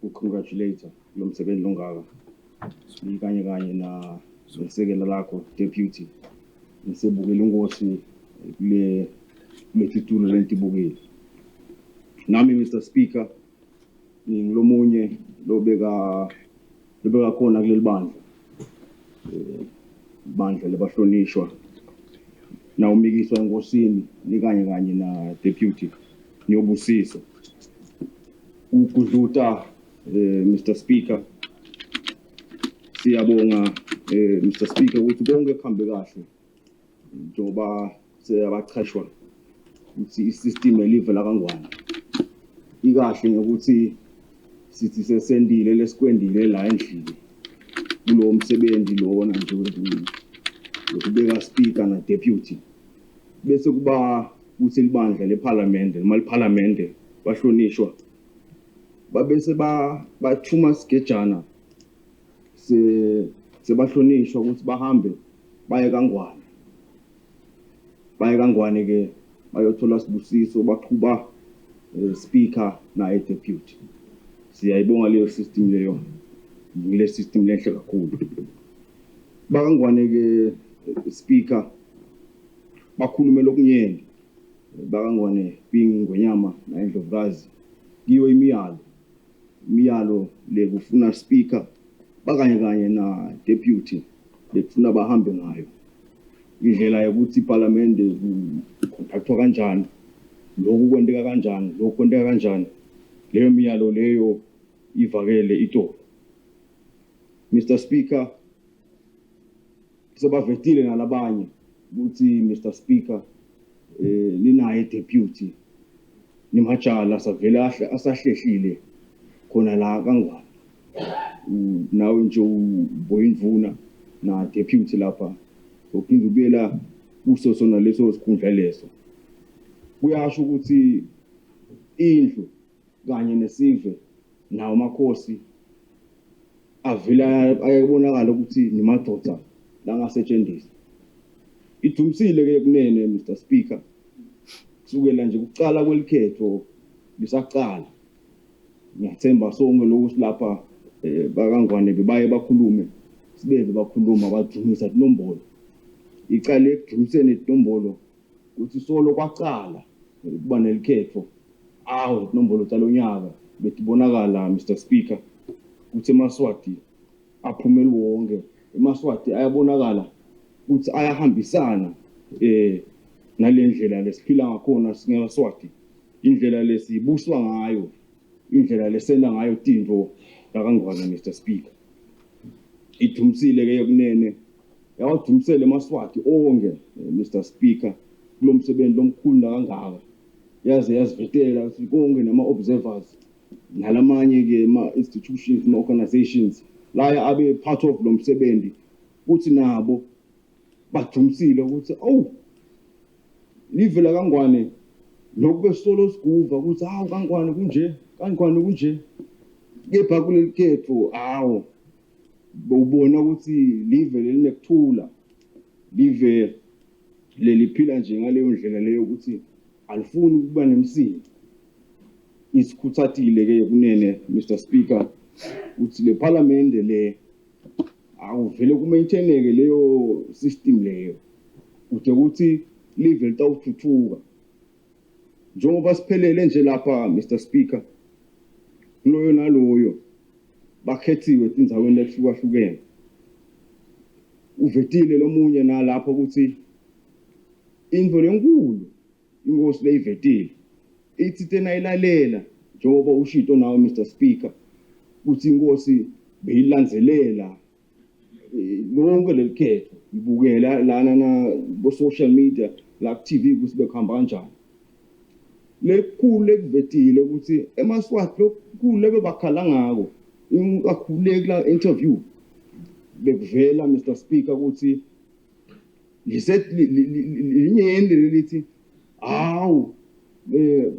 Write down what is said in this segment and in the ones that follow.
Ku-congratulate kulo msebenzi longaka kanye kanye na nelisekela lakho deputy ngisebukele inkosi kule kuletitulo lentibukile nami. Mr Speaker, ngingulomunye lobeka lobeka khona kuleli bandla, bandla lebahlonishwa na umikiswa enkosini nikanye kanye na deputy niyobusisa ukudluta. Mr Speaker, siyabonga, Mr Speaker, ukuthi konke kuhambe kahle njengoba seyabachashwa ukuthi i-system elive la kaNgwane ikahle, ngokuthi sithi sesendile lesikwendile la endlini kulowo msebenzi lona nje wokubeka speaker na deputy, bese kuba kuthi libandla leParliament noma liParliament bahlonishwa babese bathuma sigejana se sebahlonishwa ukuthi bahambe baye kaNgwane, baye kaNgwane ke bayothola sibusiso, baqhuba speaker naye deputy. Siyayibonga leyo system leyo, ngile system lenhle kakhulu. BakaNgwane ke, speaker, bakhulume lokunyenti bakaNgwane being Ngwenyama naye Ndlovukazi kiyo imiyalo le kufuna speaker bakanye kanye na deputy lekufuna bahambe ngayo, indlela yokuthi iParliament kuconductwa kanjani, lokhu kwenteka kanjani, lokhu kwenteka kanjani. Leyo miyalo leyo ivakele itolo, Mr Speaker. Sebavetile nalabanye ukuthi, Mr Speaker, ninaye deputy nimajala savela asahlehlile khona la kaNgwane, nawe nje uboyindvuna na deputy lapha, uphinde ubuyela kuso sona leso sikhundla leso. Kuyasho ukuthi indlu kanye nesive nawo amakhosi avela ayebonakala ukuthi nimadoda langasetshenziswa. Idumsile ke kunene, Mr Speaker, kusukela nje kucala kwelikhetho lisacala. Ngiyathemba sonke lokhu silapha, bakaNgwane bebaye bakhulume, sibeve bakhuluma badumisa inombolo, icale ekudumiseni inombolo ukuthi solo kwacala kuba nelikhetho, awu, inombolo talonyaka betibonakala, Mr Speaker, ukuthi emaSwati aphumela wonke. EmaSwati ayabonakala ukuthi ayahambisana nalendlela lesiphila ngakhona singemaSwati, indlela lesibuswa ngayo, indlela lesenda ngayo tintfo lakaNgwane. Mr Speaker, idumsile ke kunene, yawadumisela emaSwati onke, Mr Speaker, kulo msebenzi lomkhulu nakangaka. Yaze yazivetela ukuthi konke nama-observers nalamanye-ke ma-institutions, ma-organizations laya abe part of lo msebenzi, kuthi nabo badumisile ukuthi awu, live lakaNgwane lokhu besolo siguva ukuthi hawu, kaNgwane kunje, kaNgwane kunje, kepha kuleli khetho, hawu, bewubona ukuthi live lelinekuthula, live leliphila nje ngaleyo ndlela leyo ukuthi alifuni ukuba nemsindo. Isikhuthathile ke kunene, Mr Speaker, ukuthi le parliament le awuvele kumaintaineke leyo system leyo kude ukuthi live litawuthuthuka njengoba siphelele nje lapha, Mr Speaker. Kuloyo naloyo bakhethiwe etindzaweni lehlukahlukene. Uvetile lomunye nalapho ukuthi intfo lenkulu inkosi leyivetile ithi tena ilalela, njengoba ushito nawe, Mr Speaker, ukuthi inkosi beyilandzelela lonke leli khetho, ibukela lana na bo social media, la ku TV, ukuthi bekuhamba kanjani. Lekukhulu lekuvetile ukuthi emaSwati lokukhulu lebebakhala ngako kakhulu kula interview bekuvela, Mr Speaker, ukuthi linyenti lelithi hawu,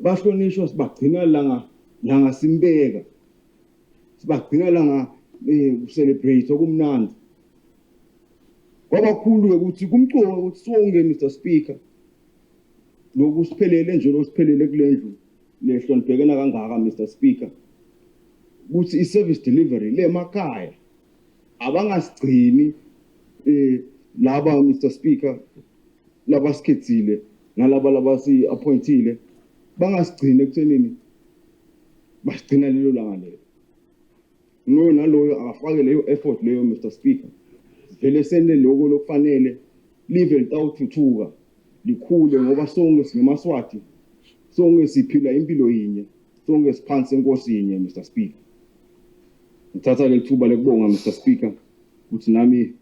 bahlonishwa sibagcina langa langa simbeka, sibagcina langa celebrate okumnandi kwabakhulu ukuthi kumcoka ukuthi sonke, Mr Speaker, lokhu siphelele nje, lo siphelele kulendlu lehloniphekena kangaka, Mr Speaker. Kutsi i-service delivery lemakhaya abangasigcini laba, Mr Speaker, labasikhetsile nalaba labasi appointile, bangasigcini ekuthenini basigcina lelo langa lelo. Loyo naloyo akafake leyo effort leyo, Mr Speaker. Vele sente lokho lokufanele, live litawuthuthuka, likhule, ngoba sonke singemaSwati, sonke siphila impilo yinye, sonke siphansi enkosi yinye, Mr Speaker. Ngithatha leli thuba lekubonga, Mr Speaker, ukuthi nami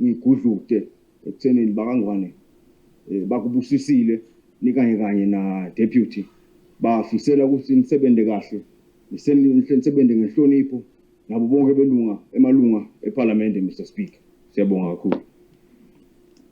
ngigudlute ekuthenini bakaNgwane bakubusisile nikanye kanye na deputy, bafisela ukuthi nisebenze kahle, nisebenze ngenhlonipho nabo bonke belunga, emalunga eParliament, Mr Speaker. Siyabonga kakhulu.